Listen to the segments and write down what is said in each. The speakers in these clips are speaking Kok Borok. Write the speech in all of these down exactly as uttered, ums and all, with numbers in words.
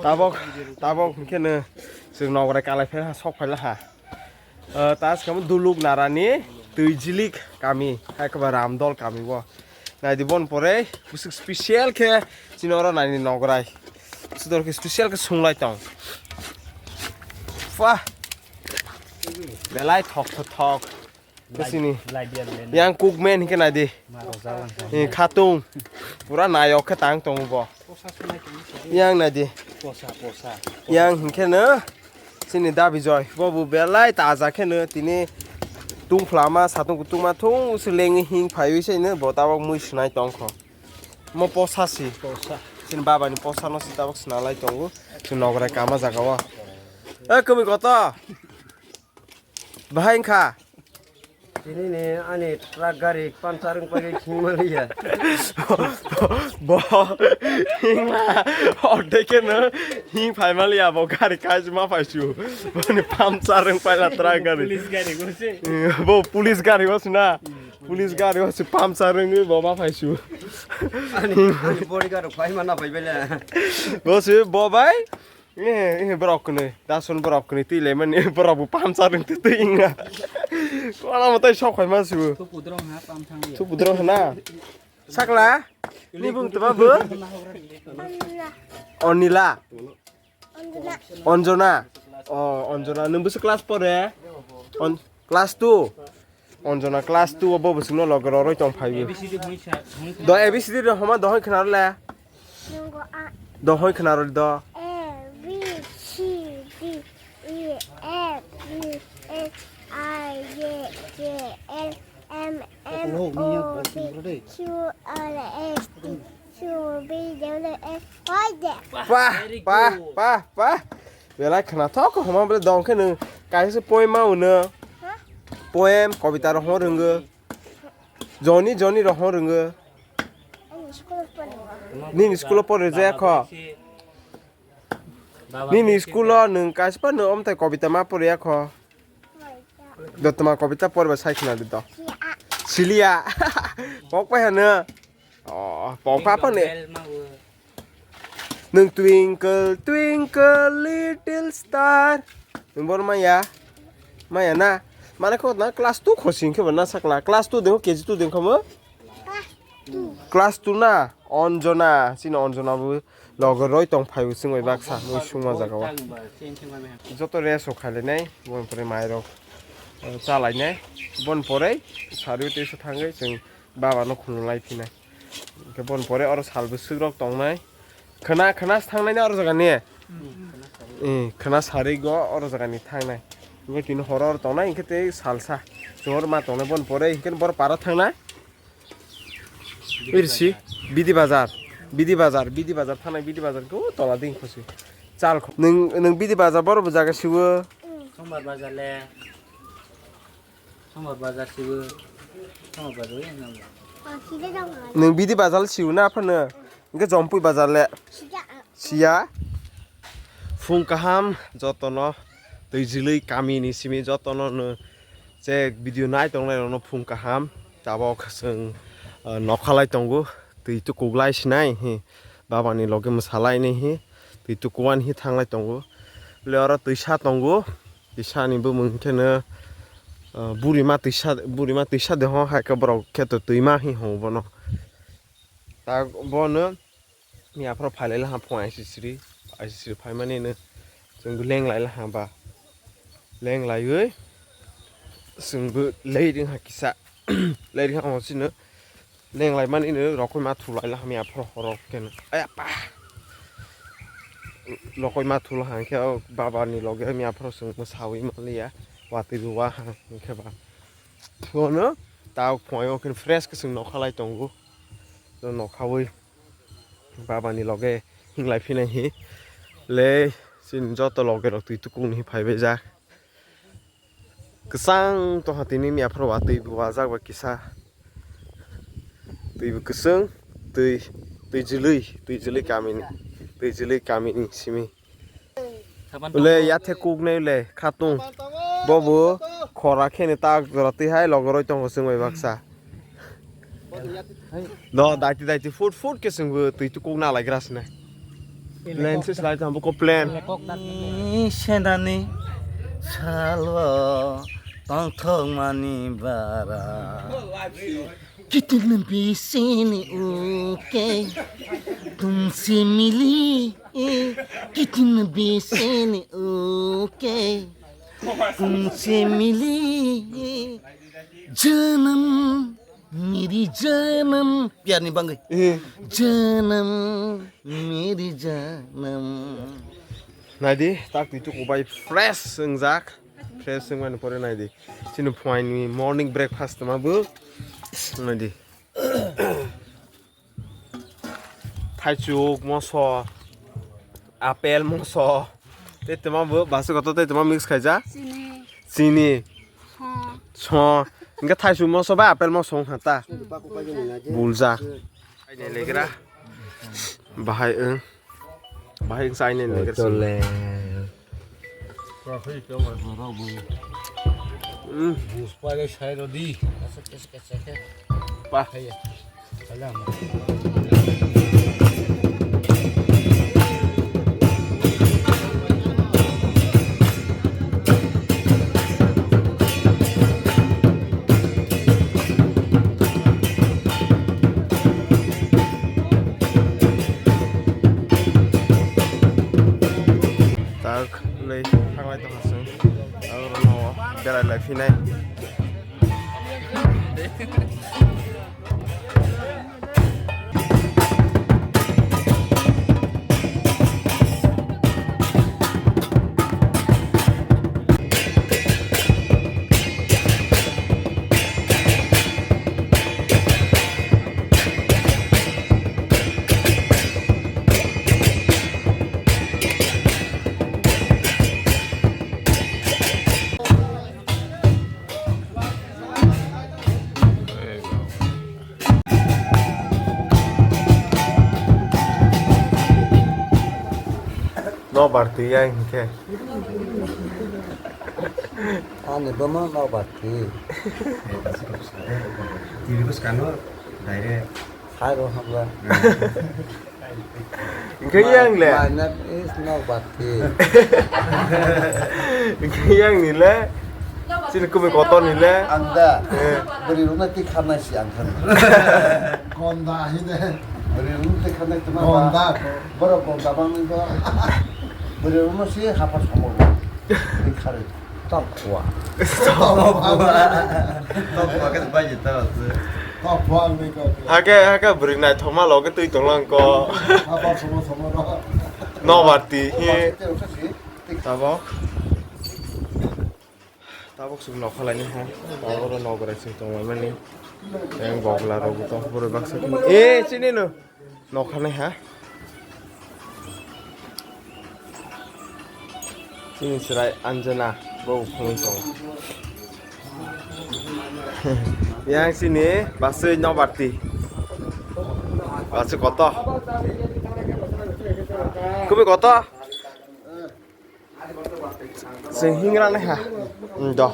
Tabok, tabok hwnkhe no chwng nograi kalai phai ha, sok phai ha. Ah, ta swkang Duluk Narani Twijilik kami, hai khe ba Ramdol kami o. Nai di bon pore, bwswk special khe chini oro nai ni nograi. Sudor khe special khe sunglai tong. Wah. Belai thok thok thok. Bwswk ni. Yang cookman hwnkhe nai di. Eh, khatung. Pura nayok khe tang tongo bo. Yang nai di. Yang hwnkhe no. Chini da Bijoy. Bo bo belai taja khe no. Tini tungphla ma, satung kutung ma, thung se lengwi hing phaiwi se no. Bo tabok mui swnai tong kho. Mo posa si. Chini baba ni posa no si tabok swnalai tongo. Chini nograi kama jaga o. Eh, kwmwi koto. Bahai wngkha? Tini ni ani truck gari puncture wng pai khingma liya. Bo hingma ordek no hing phaima liya, bo gari kaisa ma phaisu. Boni puncture wng paila truck gari. Police gari go se. Bo police gari go se na. Police gari go se puncture wngwi bo ma phaisu. Ani, ani bodyguard rok phaima na phai bele. Bo se bo bai. Eh, eh, borok kwnwi, dason borok kwnwi twi laimani, borok bo puncture wng twi twi wngya. Kono mwtai sok phaima sibo. Thupudrong ha, pam thang ya. Thupudrong hana. Sakla, ni bung tma bo? Onila. Anjana. Oh, Anjana, nwng bwswk class pore? On, class two. Anjana class two o bo bwswkno loge rorwi tong phaiwi. Do A B C D do homa dohoi khna le. Nungo a. Dohoi khna rw do. A, B, C, D, E, F, G, H, I, J, K, L, M, N, O, P, Q, R, S, T, U, V, W, X, Y, Z. Pah, pah, pah, pah. Belai khna thok homa bole dong khe nwng kaisa poem ma uno. Ha? Poem, kobita rok homa rwngo. Joni, joni rok homa rwngo. Ani school pore. Nini school pore jaya kho. Nini school o nwng kaisa pa nwng omtai kobita ma pore ya kho. Dotma kobita porba sai khna di to. Silia. Pok pai hano. Oh, pok pa pa ne. Nwng twinkle twinkle little star. Nwng bor maya. Maya na. Mane kho na class two khosing khe bo na sakla. Class two dengkho K G two dengkho mo. Class two na. Anjana. Sini Anjana bo. Logo roi tong phai bo chwng bai baksa mui sungma jaga o. Joto rest rok khailai nai, bon pore mai rok, eh, chalai nai, bon pore sari o tei se thangwi chwng baba no khulum lai phi nai. Hwnkhe bon pore oro sal bwswk rok tong nai. Khwna, khwna se thang nai na oro jaga ni. Eh, khwna sari go oro jaga ni thang nai. Hwnkhe tini horo oro tong nai, hwnkhe tei salsa. Chwng oro ma tong nai, bon pore hwnkhe boro para thang nai. Irsi, Bidi Bazar, Bidi Bazar, Bidi Bazar thanai, Bidi Bazar khe o tola ding khosi. Chal kho. Nwng, nwng Bidi Bazar boro bo jaga siwo. Sombar Bazar le. Sombar Bazar siwo. Sombar Bazar ya nama. Nwng Bidi Bazar siwo na phano. Hwnkhe Jompui Bazar le. Siya. Phung kaham jotono, Twijlwi kamini simi jotono no je video nai tongnai rokno phung kaham. Tabok chwng, ah, nokhalai tongo, twi tukuklai sinai hi, babani loge mwsalaini hi, twi tukuan hi thanglai tongo. Le oro twisa tongo, twisani bumung khe no, ah, burima twisa, burima twisa deho hai khe borok khe to twima hi hongo bono. Ta bono. Miya phoro phailai laha phung aisisiri, aisisiri phaimani no chwng bo lenglai laha ba. Lenglaiwi chwng bo lei ring ha kisa. Lei ring ha chino lenglai mani no rokoi ma thulai laha miya phoro horok keno. Aya pa! Rokoi ma thula hang khe o baba ni loge miya phoro chwng bo sawi manliya. Watwi bo wa ha hang khe ba. Bono ta phungo khe fresh khe chwng nokhalai tongo. Nokhawi. Baba ni loge hinglai phinai hi. Le, chini joto loge rok twi tukung ni phaibai jak. Kwchang tongha tini miya phoro watwi bo wajak bai kisa. Twi bo kwchwng, twi, twi jwlwi, twi jwlwi kamini, twi jwlwi kamini simi. Ule yathe kuknai ule khatung. Bobo khora kheno tak jora twi hai logoroi tongo chwng bai baksa. Do daiti daiti fut fut khe chwngbo twi tukuk nalai grasne. Plan se slide hambu ko plan. Ni senani salwa tongthok mani bara. Kitin bisini uke tumsi mili kitin bisini uke tumsi mili janam meri janam pyarni bangwi janam meri janam. Naidi tak twi tuku bai fresh wngjak. Fresh wngmani pore naidi. Chini phuaini morning breakfast ma bo. Naidi. Thaichuk moso, apple moso. Tei toma bo basu koto tei toma mix khaija. Chini. Chini. Ho. So. Inga thaichuk moso ba apple moso hata. Bulja. Aine legra. Bahai wng. Bahai wng saine legra. Chole. Hmm. Buspale sai rodi. Pa. Tak le thanglai tong chwng. Aro no berai lai phinai. No barti ya hinkhe. Ani bomo no barti. Tiri bwskano direct. Hai ro habla. Hinkhe yang le. My name is Norbati. Hinkhe yang ni le. Chini kumi kotor ni le. Ang da. Eh. Bwrwi rokno tik kharnai si ang khan. Gonda hi de. Bwrwi rokno tik kharnai tuma. Gonda. Borok gonda bang ni bo. Bwrwi rokno si hapar somo. Tik kharwi. Tokwa. Tokwa. Tokwa khe bai jeta ase. Tokwa ang ni ko. Hake, hake bwrwi naithokma loge twi tonglang ko. Apa somo somo ro. Nobarti hi. Tabok. Tabok suk nokhalai ni ha. Tabok ro nograi sing tongmani. Yang bokla rok to bwrwi baksa. Eh, chini no. Nokha nai ha. Chini chwrai Anjana bo phunui tongo. Yang chini basui Nobarti. Basui koto. Kumi koto? Sing hingra nai ha. Hmm, do.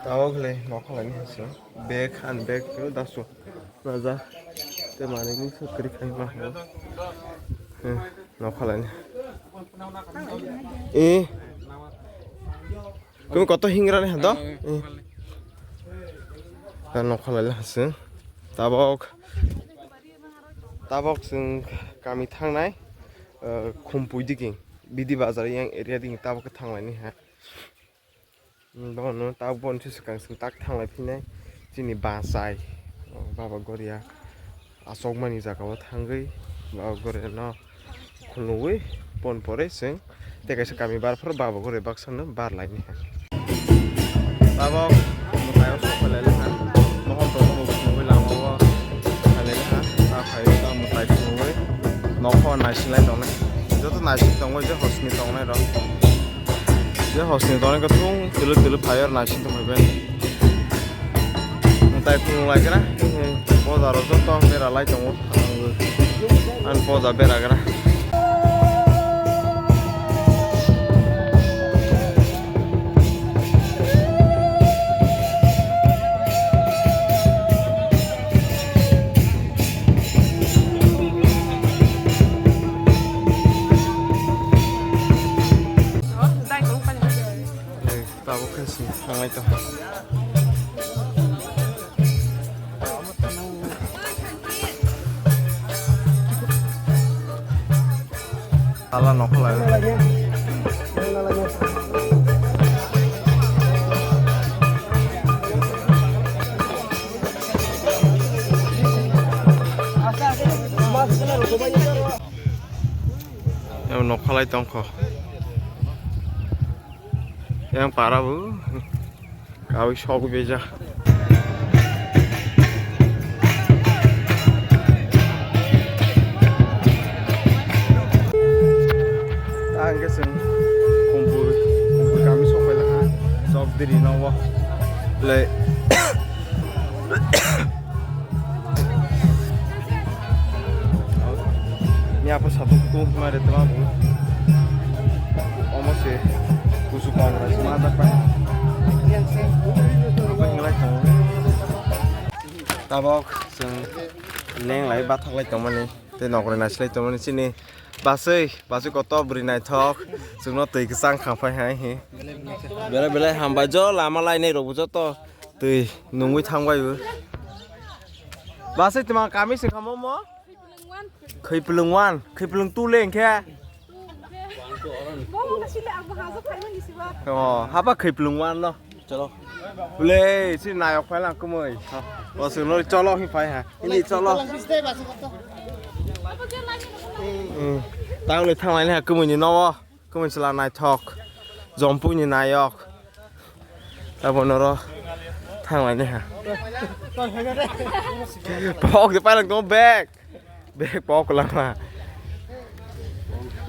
Tabok le nokha lai ni hasi. Bag and bag khe dasu. Raja. Te mani ni sukri khai ma ho. Hmm, nokha lai ni. Eh. Kung koto hingra ni hado? Eh. Ta nokha lai la hasi. Tabok. Tabok chwng kami thangnai, eh, Khumpui digini, Bidi Bazar yang area digini tabok khe thanglaini ha. Hmm, bono tabok boni swkang swkang tak thanglai phinai chini bachai, oh, Baba Goria achukmani jaga o thangwi Baba Goria no khulugwi pon pore chwng. Tei kaisa kami bar phuru Baba Goria baksa no bar lai ni hai. Tabok mwtai o sok phai lai ha. Mohor tongma bo phunugwi lama o phai lai ha. Ta phai ta mwtai phunugwi nokho naising lai tongnai. Joto naising tongo je hosni tongnai rok. Je hosni tongnai khe thung tulu tulu phai o naising tong phai bai. Mwtai phunuk lai khe na, bozaro joto bera lai tongo. Ang boja bera gra. Tanglai to. Hala nokhalai. Em nokhalai tongkho. Yang para bu. Kawi sok beja. Tang ke seng kumpul kumpul kami sok pai laha. Sok diri nawa. Le. Ni apa satu tu mare telah bu. Omo se kusu kong rai semua dapat. Apa yang lain? Tabok seng neng lai bathak lai tongmani. Tei nokrai naisilai tongmani chini basui, basui kotor bwrwi naithok. Chwngno twi kwchang kha phai hai hi. Belai belai hambai jo lama lainai rokbo joto twi nungwi thangbai bo. Basui tma kami se kha momo? Khwipulung one, khwipulung two le hwnkhe? Oh, haba khwipulung one no. Cholo. Bole, si nayok phai lang kumui. O sung no cholo hi phai ha. Ini cholo. Hmm. Tang le thang lai ha kumui ni no. Kumui sila naithok. Jompu ni nayok. Tabo noro thang lai ha. Pok de palang ko bag. Bag pok lama.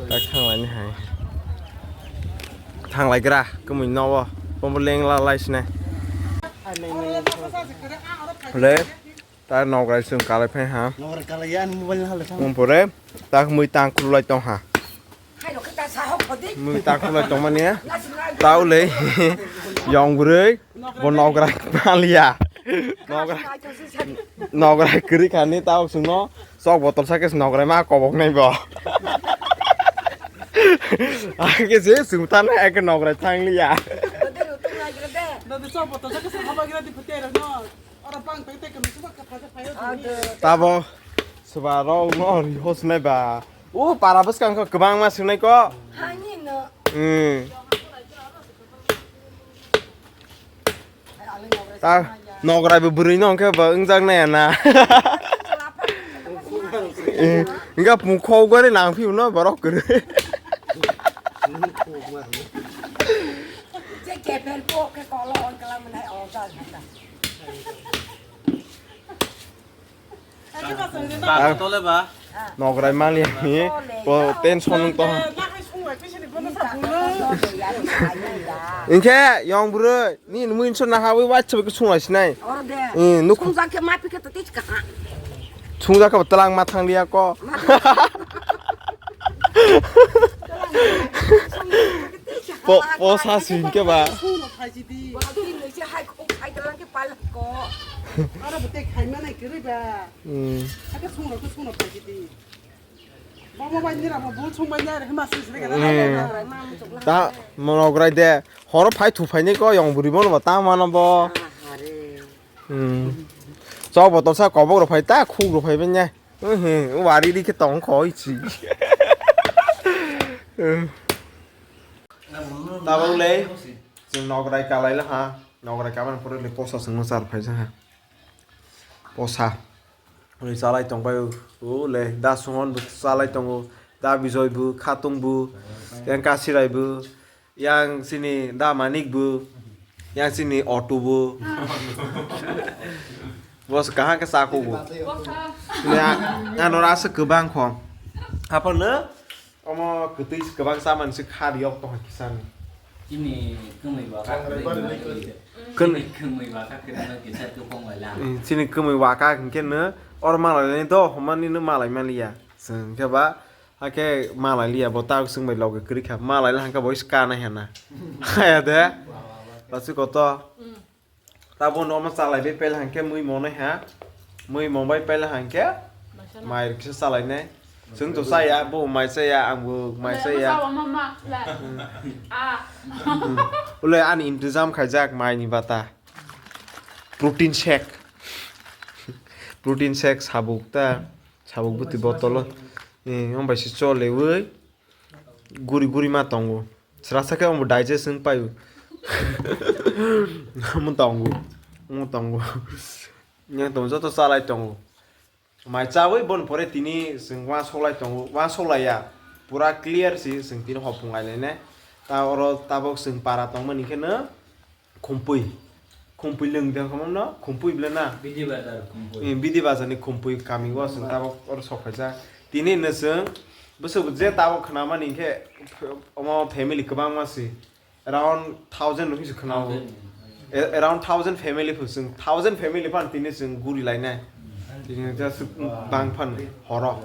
Tak thang lai ni hai. Thang lai gra, kemui nowo. Bombo leng la lai sine. Le, ta nograi sung kalai phai ha. Nograi kalai ya, ani mobile na halai thang. Mung pore, tak mui tang khulai tong ha. Mui tang khulai tong mani ya. Tau le, yong bwrwi. Bo nograi maliya. Nograi, nograi kwrwi khani tao chwngno chok botol sakhe nograi ma kobok nai bo. Akhe se chwng thanai akhe nograi thangliya. Tabo swba rok no ri hos nai ba. O para bwskang kho kwbangma swngnai kho. Hmm. Ta nograi bo bwrwi no hwnkhe bo wngjak nai na. Eh, hwnkhe pung khok gari nang phiu no borok kwrwi. Nograi mali ni bo tension wng tong. Hwnkhe yong bwrwi ni mui nso naha wi waisa bai sung lai sinai. Oro de. Eh, nuk- Sungjak khe ma pikhe to tei kaha. Sungjak khe bo twlang ma thang liya ko. Po-, posa sin khe ba. Sung no phaji di. Oro de ni se hai khuk hai twlang khe pal ko. Oro bo tei khai ma nai kwrwi ba. Hmm. Hakhe sung rok khe sung no phaji di. Bo mobile ni rabo bul sung bai nai, hima sui sui gana. Hmm. Ta monograi de. Horo phai thu phai ni ko yong bwrwi bono bo ta mano bo. Ahare. Hmm. Chok botol sa kobok rok phai ta khuk rok phai benya. Hmm, wari ri khe tong kho ichi. Hmm. Tabok le, chwng nograi kalai laha, nograi kamani pore le posa chwngno char phai jaha. Posa. Ui chalai tong bai o le, da Suhon bo chalai tongo, da Bijoy bo, Khatung bo, yang Kasirai bo, yang chini da Manik bo, yang chini Auto bo. Bos kaham khe chakhugo. Ano rasa kwbang kho. Haphano? Omo kwtwi kwbang chamani se kha riyok tongkha kisani. Chini kwmwi bwkha kwrwi no kisa. Kwmwi bwkha kwrwi no kisa kwphang bai lang. Eh, chini kwmwi bwkha hinkhe no oro malai nani do, hwnmani no malai maliya. Chwng khe ba hakhe malai liya, bo ta chwng bai logi kwrwi kha. Malai le hangkhe bo se kanai hana. Haya de. Basu koto. Tabuk no omo chalai bai paila hangkhe mui monai ha. Mui mong bai paila hangkhe mai rikse chalai nai. Chwng to chaya, bo mai chaya, ang bo mai chaya. Mama, mama, la. Ah. Ule ani intizam khaijak mai ni bata. Protein shake. Protein shake sabuk ta. Sabuk buti botolo. Eh, ong bai si chole ui. Guri guri ma tongo. Srasa khe ong bo digest wng paio. Mo tongo. Mo tongo. Yang tongo joto chalai tongo. Mai chawi bon pore tini chwng uansuk lai tongo, uansuk laiya. Pura clear si chwng tini hopung lai lainai. Ta oro tabok chwng para tongmani khe no khumpui. Khumpui lwng de khamam no, khumpui ble na. Bidi bazar khumpui. Eh, Bidi bazar ni khumpui kami o chwng tabok oro sok phaijak. Tini no chwng bwswk je tabok khnamani khe omo family kwbangma si. Around thousand rupees khwnao. Thousand. A-, around thousand family phu chwng, thousand family phan tini chwng guri lainai. Tini just bang phan horo.